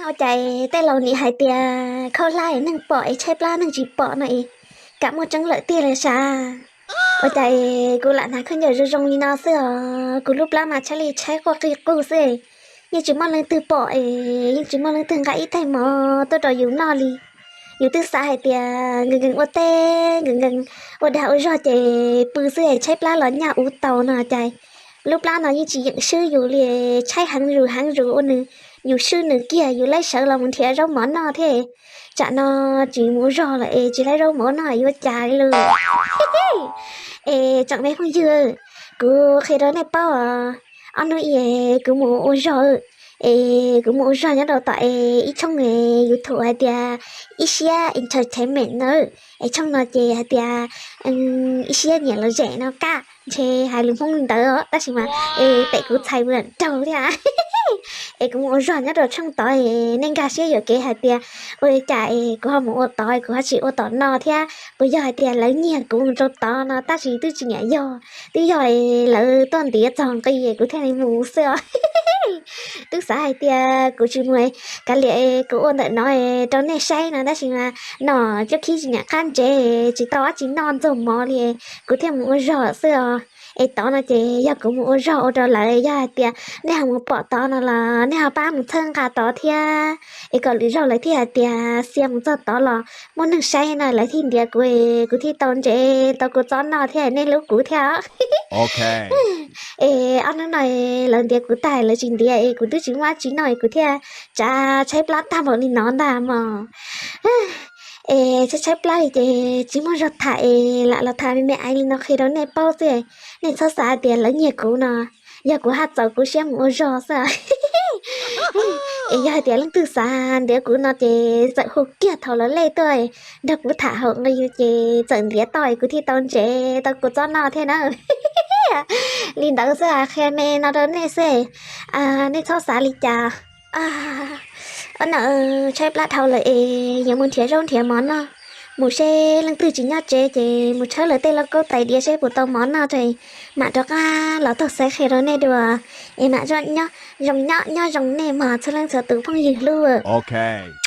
Ua cas tej laus nim hais tias khaub hlab neeg pom es tshaib plab neeg tsis pom no es, kam muaj tseeb lawm tiag li sav. Ua cas kuv lam hnav khaub ncaws zoo zoo li no xwb os, kuv lub plab mas tshaib li tshaib quaj qig qug xwb, yeej tsis muaj leej twg pom es yeej tsis muaj leej twg nqa ib tais mov tuaj rau yus noj li. Yus twb xav hais tias nkees nkees ua teb, nkees nkees ua dag ua zog ces pw xwb es tshaib plab los nyaj ub tau no cas lub plab no yeej tsis yeem swb yus li, tshaib heev zus heev zus ua nws, yus swb nws kiag, yus laib sawv los mus nrhiav zaub mov noj thiab. Tsam no tsis mus ua zog lawm es tsis laib zaub mov noj yuav cas li lawm. Es tsoom me phooj ywg, kuv qhia rau nej paub, ob hnub i kuv mus ua zog, es kuv mus ua zog nyob rau tom es ib tshooj YouTube hais tias Ib Siab Entertainment na, es tshooj no ces hais tias Ib Siab Nyiam Lom Zem no kaj, ntshe hais lus Hmoob li ntawd tab sis mas pem kuv txhais ua raug thiab. Es kuv mus ua zog nyob rau tshooj tod, nej nkag siab yuam kev hais tias ua li cas es kuv ho mus ua tod, kuv ho tsis ua tom no thiab, puas yog hais tias lawv nyiag kuv mus rau tod no tab sis twb tsis niam yog, twb yog lawv tuaj ntiav txog nqi kuv thiaj li mus xwb os. Twb xav hais tias kuv tsis mus, kav liam kuv ua ntawm no rau nej saib no tab sis mas no cov khib tsis niam qab ntsev, tsis tau dab tsi noj ntxuag mov li, kuv thiaj mus ua zog xwb os. Es tod no ces yog kuv mus ua zog ua rau lawv, yog hais tias nej ho mus pom tod no los nej ho pab mus txhawb nqa tod thiab, es kom lwm zaug lawv thiaj hais tias xia mus txog tod los muaj neeg saib no lawv thiaj ntiav kuv, kuv thiaj tau ntsev tau kuv txob noj thiab nej hlub kuv thiab. Es ob hnub no lawv ntiav kuv tag lawv tsis ntiav es kuv twb tsis muaj dab tsi noj es kuv thiaj tsav tshaib plab tag npaum li no ntag mog. Es tshaib tshaib plab li ces tsis muaj zog tham es lam los tham me me aiv li no qhia rau nej paub xwb. Nej txhob xav tias lawv nyiag kuv no, yog kuv haj txaus kuv siab mus ua zog xwb. Es yog hais tias leej twg xav ntiav kuv no ces txawm hu kiag thaum lawv lej tuaj nrog kuv tham haum nqi ces txawm ntiav tau es kuv thiaj tau ntsev tau kuv txob noj thiab na. Li ntawd xwb, qhia me no rau nej xwb, nej txhob xav li cas. Ob na, tshaib plab dhau lawm es yuav mus nrhiav zaub nrhiav mov noj. Mus seb leej twg tsis nyob tsev ces mus tshawb lawv tej lauj kaub tais diav seb puas tau mov noj tso, mam rov qab los taug xaiv qhia rau nej dua. Es mam zoo nyob zoo nej mog txhua leej txhua tus phooj ywg hlub.